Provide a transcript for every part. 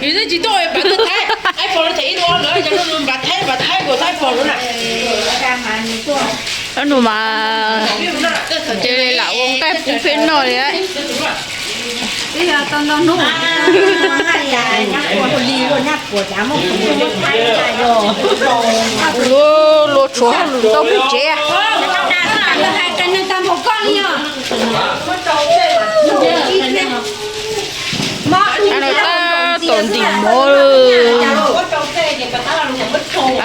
Yus twb tsis tuaj pab tuaj Thaib, iPhone no them ib lub lawm, yog lub nus npam Thaib npam Thaib nkaus thaib Pom lub na. Lub nus mas ces lam ua nqaij puv peb noj li. Luag tshuav hauj lwm ntau pem tsev. Tab tom ntim mov,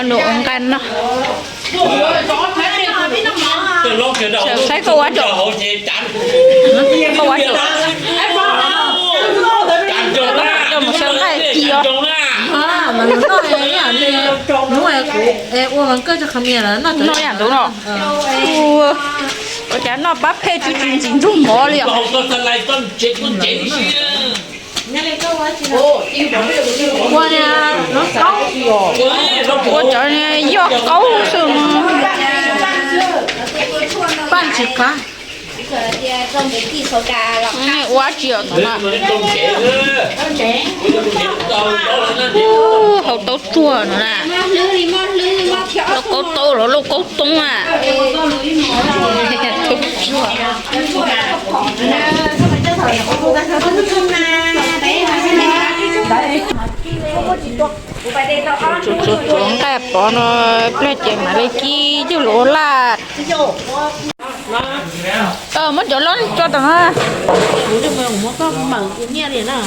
nws ua nqaij no. Saib koj ua, koj ua, coj mus saib nqaij ci os. Noj yam ntawd no. Ua cas noj pab phem tsis ntxim ntxuag mov li os. Ua cov yog qaub xwb. Paj tsis qab. Ua tsis os no. Hau taub tsuag no na. Lauj kaub taub los lauj kaub toob a. Tsuav tsuav nqaij pov no, pliag ces mam li ci coj los ua laj. Muab cov lob tso tom no.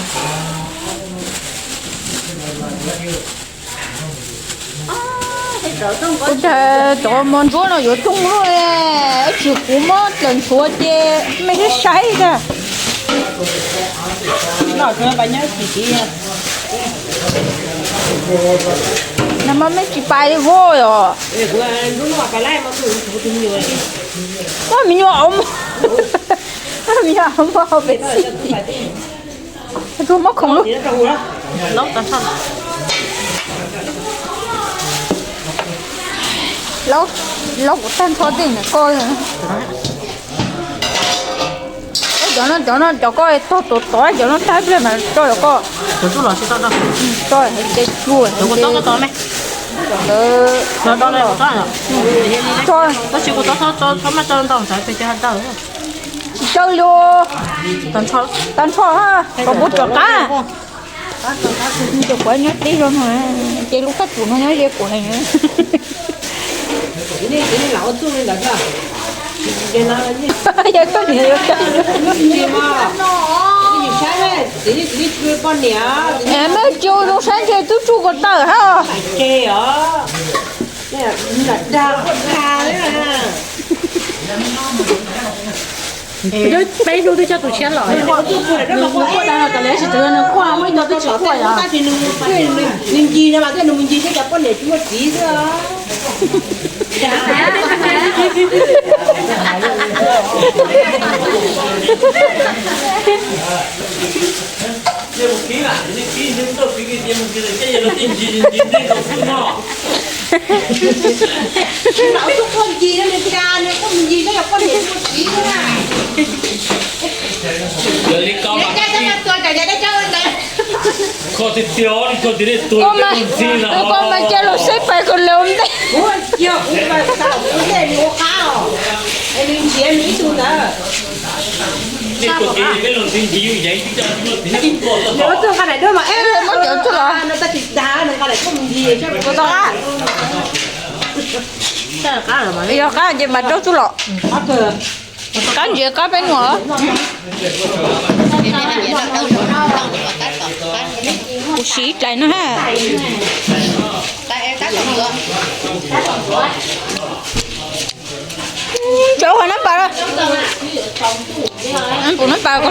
Ua cas cov mov ntsuab no yuav coob luaj li, ib tsis kuv muab dlaws ntxhuav ces mej saib saib tag. Nag hmo mej tsis pais li vog os. Muab me nyuam, me nyuam muab hau pem txij. Tsuas muab khoom lub. Laub, kuv tag nrho tej niam koj. Cov no, cov no, cov koj tog tod tod, cov no tag ib pliag mas tso cov koj. Tso ces tsuag. Tsis tsaw li. Tag nrho ha, kom puas tsom qab. Kuv nyob teb zoo no, ces lub kab tus no nyob ze kuv heev. Yog koj niam yuav tsaug. Mej tsis ua zoo saib ntshe twb tsuj ko taw hab. Peb hnub twb coj tus tshiab los. Nws quaj tas los tas li, tsis tau nws quaj, muaj ib co twb tsis quaj yom. Nws ncig no mas, nws mus ncig thiab cov poj niam tsis muaj txiv xwb. Koj mas cia lus seb pais kom lawv ntej. Yog qab ces mas rau txuj los. Qab ntsis qab peb nuam. Kuv siv dlais no ha. Tso ua nab pas, nab pas ko.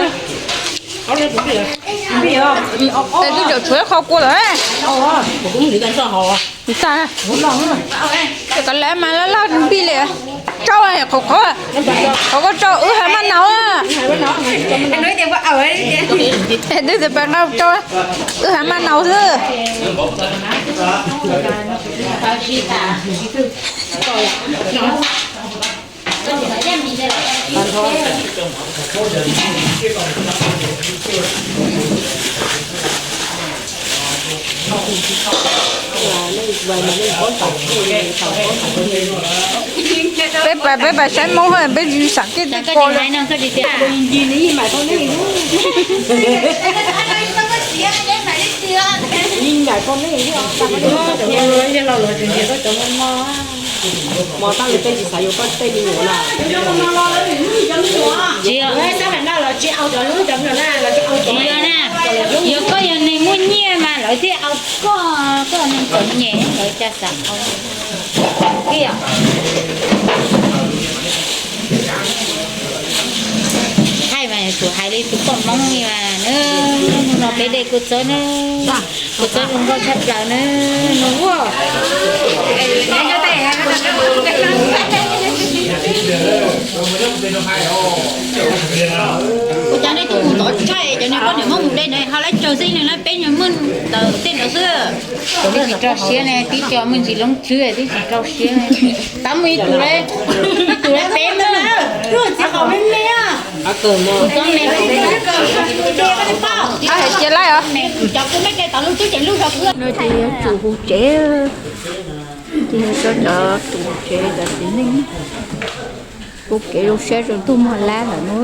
Es twb cov tshuav qhov kua lawm. Tag, kav liam mas laj laj npij li. Tsau, qhov qhov, qhov ko tsau wb has maj naus. Twb tias pab nqa tsau, wb has maj naus xwb. Peb pas, peb pas saib Hmoob, peb tsis xav kiag tias ko li. Tsis yog na, yog koj yog neeg muaj nyiaj mas lawv thiaj au koj, koj neeg txom nyem lawv cas xav au. Thaij mas tus hais li tus poj Hmoob li mas, hnub no peb de kua txob na, kua txob zoo nkauj tshaj plaws na, no ua. Ua cas nej tus mus tov tshaj cov niag poj niam Hmoob mus de no ho lawv tsawg xwb, peb nyuag muaj ntawm tej no xwb. Twb tsis rau siab ne, twb cov me ntsis loob tswb twb tsis rau siab ne. Tab muaj ib tug, ib tug peb me, txiv qos me me. Cia laij os. Cov kuv me ke tau lub twb ces lub zog kuv no ces yuav tsum hu tsev, ces yuav tso cov tsum tsev cov txiv neej. Kuv kev zoo siab zoo ntuj mog lab lawm na.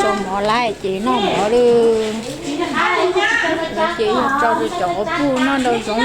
Tso mov lab ces noj mov lawm. Ces yog tso rau cov quas puj noj nrau zoov.